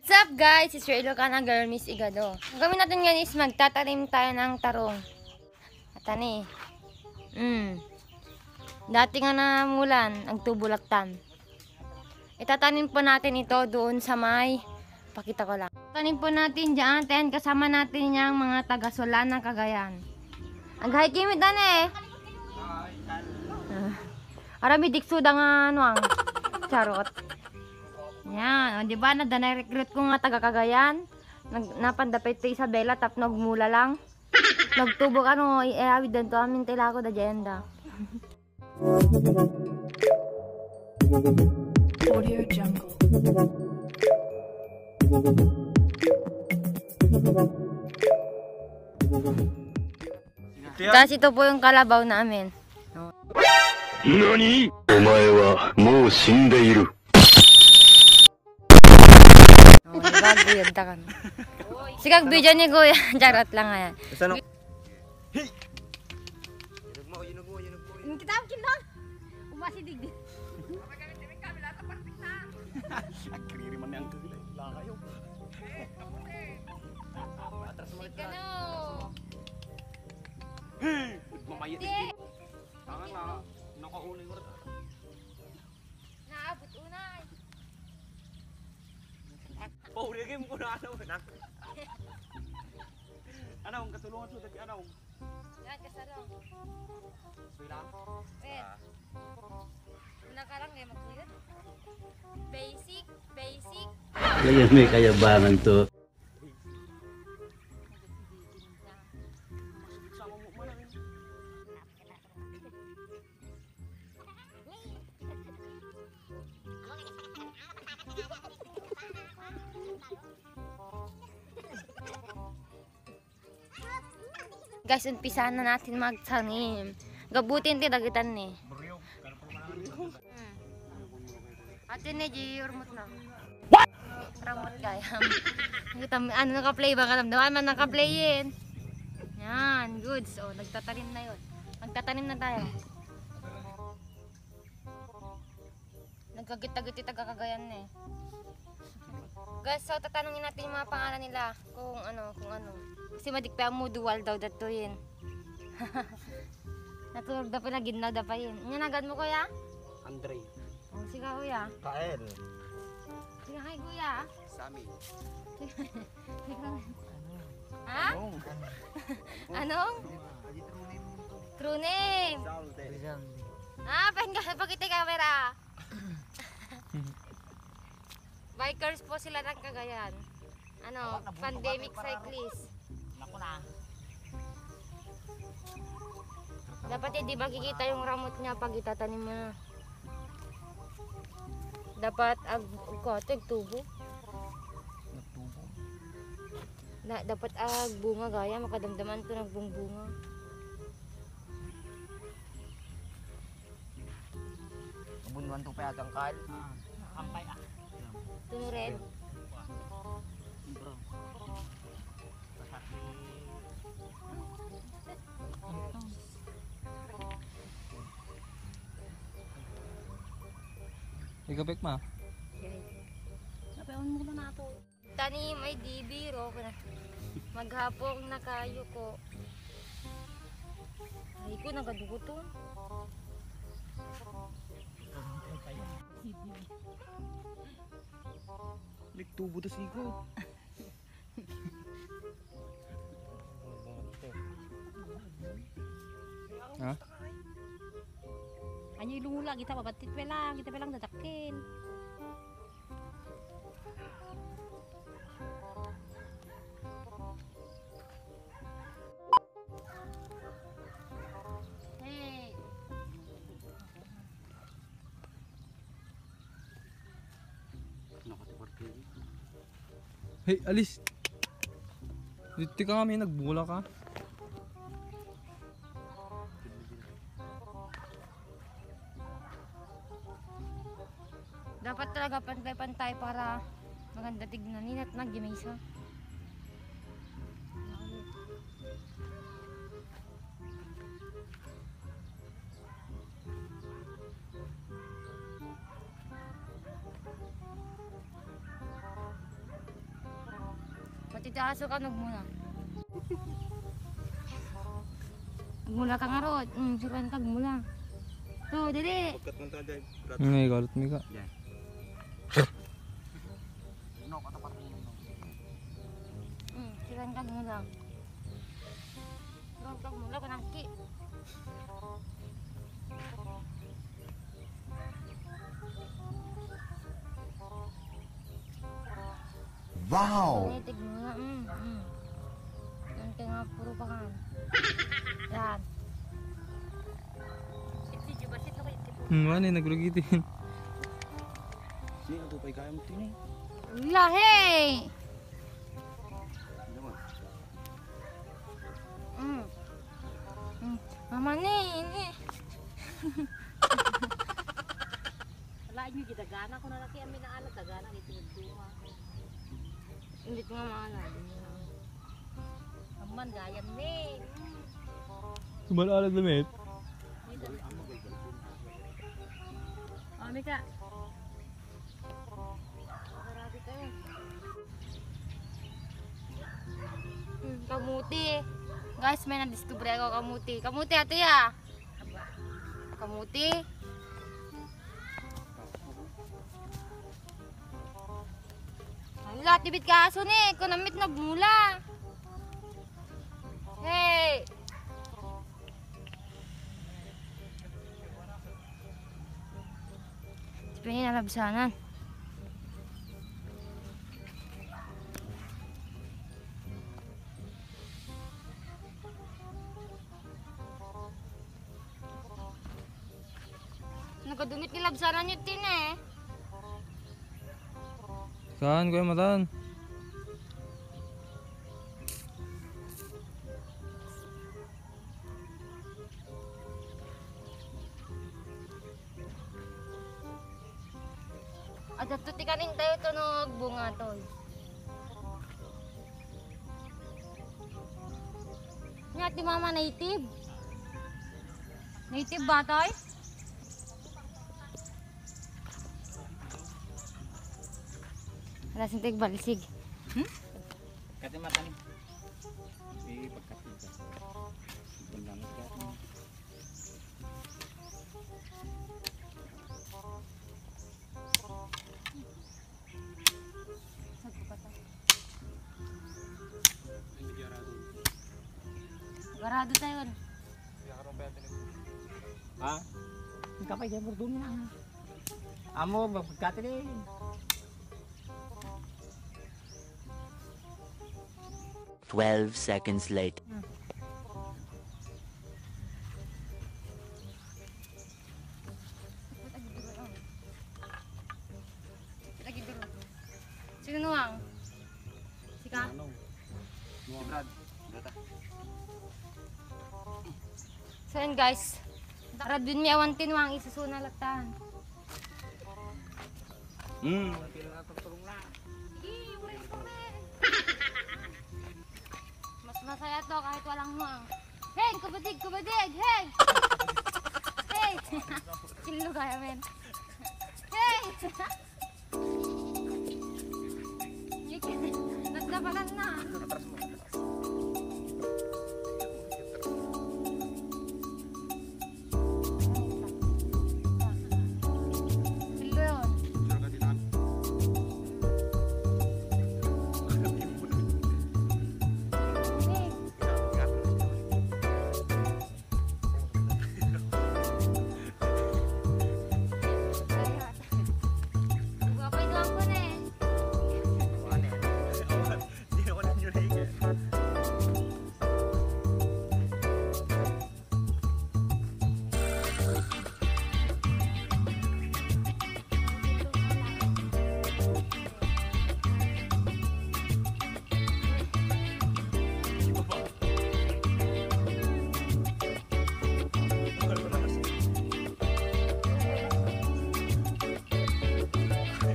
What's up guys? It's your Ilocana girl, Miss Igado. Ang gawin natin ngayon is magtatanim tayo ng tarong. At ani. Dati nga na mulan, ang tubulaktan. Itatanim po natin ito doon sa may, pakita ko lang. Tanim po natin dyan, ten kasama natin yung mga taga-Solan ng Cagayan. Ang gahay kimit na eh. Arami diksuda nga ano ang charot. Yan, o diba na recruit ko nga taga Cagayan. Napandapit ti Isabela tap nagmula lang. Nagtubok ano iawid dan to amin tila ko da agenda. Audio Jungle. Kasi ito po yung kalabaw namin. Nani? Omae wa mou shindeiru. Diba, guyod ka. Sikag video ni Kuya. Charot lang nga yan. Hey! Yung kita ang kinong. Umasidig din. Agriri man yang kagila. Lakayo. Atras mo ito. Hey! Mamayit. Tangan na. Nakaunin ko rin. Naabot unay. Paurigin mo na ano. Anong katulungan sa dati anong? Yan, kasalong. Suilang? Wait. Una ka lang kayo magkuyod. Basic. Kaya may kayabangan to. Guys, umpisahan na natin magtanim. Gabutin ti dagitan ni. Atin ni Jiyurmut na. What? Ramot kaya. Ano naka-play ba ka? Damdaman man naka-playin. Yan, goods. O, nagtatanim na yun. Magtatanim na tayo. Nagkagit-git taga-Cagayan eh. Guys, so tatanungin natin yung mga pangalan nila. Kung ano. Kasi madikpa mo dual daw dato yun. Natulog daw pa na ginaw daw pa yun. Inyanagad mo kuya? Andre. O, sige kuya. Kael. Sige kay kuya. Sami. Ha? Anong? True name. Ah, pakita camera. Bikers po sila ng Cagayan. Ano, pandemic cyclist. Naku na. Dapat di ba kikita yung ramot niya pag itatanim mo na. Dapat tubo. Dapat bunga gaya makadamdaman to nagbungbunga. Bunwan to pa atang kal. Ampay Tunurin. Igabek ma. Napayawan mo na nato. Tanim ay di biro. Maghapong nakayo ko. Ay ko nagadugo to. Tubo to sigo. Ha? Anyo ilungula kita babatit kita pelang dadakin. Hey. Hey, alis. Dito ka kami, nagbula ka. Dapat talaga pantay-pantay para maganda tignan. Ninat na gimisa. Tito aso ka, nagmula. Nagmula ka nga rod. Suruan ka, gmula. To, dali. Pagkat man tayo dyan. Ngay galit mi ka. No, katapat mo no. Suruan ka, gmula. Suruan ka, gmula, panangki. Wow! Tinitig mo nga. Nanti nga, puro pa ka. Yan. Ano nagrugitin. Sini ang tupay kaya mo tini. Lahi! Mama ni. Wala nyo gidagana ko na laki amin na alat dagana dito nagduma. Hindi ko nga maala. Aman gayam ni. Sumalala damit. Ami ka. Marami kayo. Kamuti. Guys, may nadiscover ako kamuti. Kamuti, ate ya. Kamuti. Wala, tibit ka aso ni. Kunamit na mula. Hey! Pwede na labsanan. Nagkadumit ni labsanan yung tin eh. Saan Kuya Matan? At tutikanin tayo tunog bunga tol. Nya ti mama native. Native ba toy? Wala sintig balisig. Kati mata ni. Pagkatin ka. Bandangit ka. Garado tayo. Ha? Ang kapay dyan berdumi na. Amo, pagkatin eh. Twelve seconds later. Lagi dulu. Sino nuang? Sika? Ano? Mga brad. Data. So yun guys. Radun mi awan tinuang isusuna lagtahan. Mas masaya to kahit walang nuang. Hey, kubadig, kubadig! Hey! Hey! Kilo kaya men. Hey! Nagdapalan na. Kilo yun. Hey! Gapay doang ko na eh.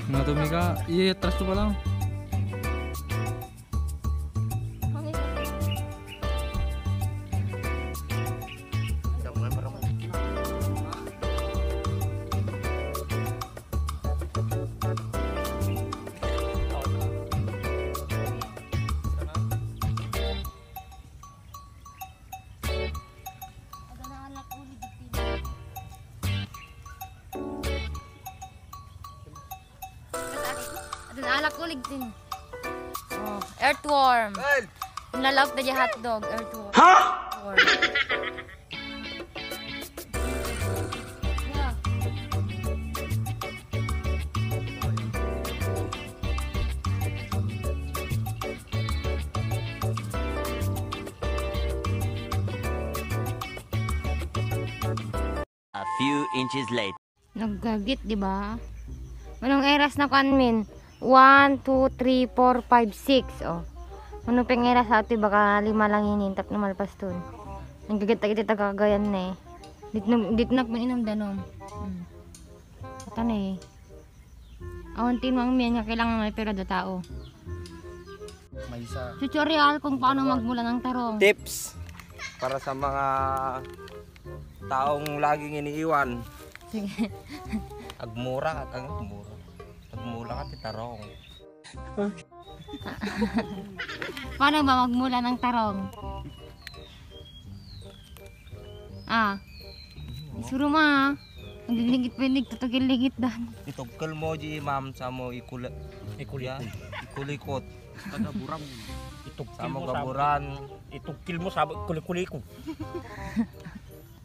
Mga tumika, i-atras ko pa lang. Alak kulig din. Oh, earthworm. Nalawak na dyan hotdog. Earthworm. Ha? Yeah. A few inches later. Naggagit, di ba? Anong eras na kanmin? 1, 2, 3, 4, 5, 6. Oh. Ano pang eras sa ato? Baka 5 lang hinintap na malpas dun. Naggagit-agit ito kagayan na eh. Dit na paninom danom. Ito na eh. Awantin mo ang miyan nga kailangan may pera da tao. May isa. Tutorial kung paano magmula ng tarong. Tips para sa mga taong laging iniiwan. Sige. Agmura ka, agmura. Agmura ka titarong. Paano ba magmula ng tarong? Isuro ma. Naglingit-pinig, tutugil-lingit dan. Itugkal mo di ma'am sa mo ikulikot. Kagaburam. Sa mo gaburan, Itugkil mo sa kulikuli ko.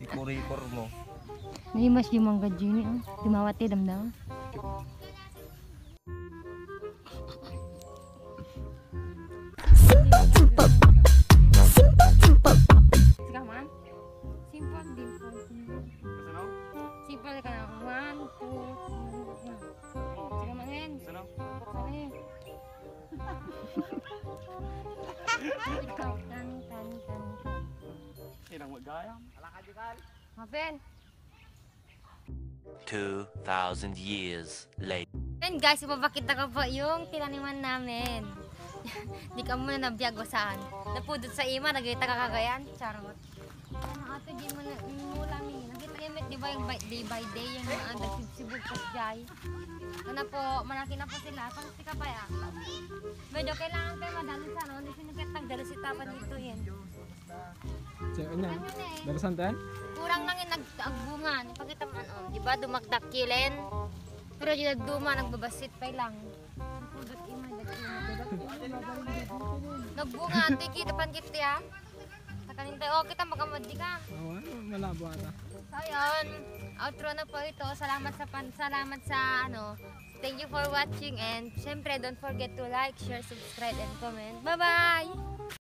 ikurikor mo. Naimas yung mga gajini. Dimawati damdam. Sige man. Simple din po. Simple ka na. 1, 2, 3. Sige man hen. Sige. Ikaw, tan. Sinang magayang. Mapen. 2,000 years later. And guys, ipapakita ko po yung tinaniman namin. Di ka muna nabiyago saan. Napudot sa ima, nagita ka kagayan. Charot. Ano ato, di mo na mula mi. Nagita gamit, di ba yung day by day, yung mga nagsibsibog sa jay. Ano po, malaki na po sila. Pangsi ka pa ya. Medyo kailangan kayo madali sa ano. Hindi sinagkatang dalo si tapan dito yan. Siya niya. Ano na eh. Darasan tayo? Kurang lang yung nag-agbungan. Ipakita mo ano. Di ba dumakdakilen? Pero di nagduma, nagbabasit pa lang. Napudot ima, nagbunga, tiki, tapan kiti ha. Takanintay, oh kita makamadi ka. Oo, malabo ata. So yun, outro na po ito. Salamat sa ano. Thank you for watching and syempre don't forget to like, share, subscribe, and comment. Bye-bye!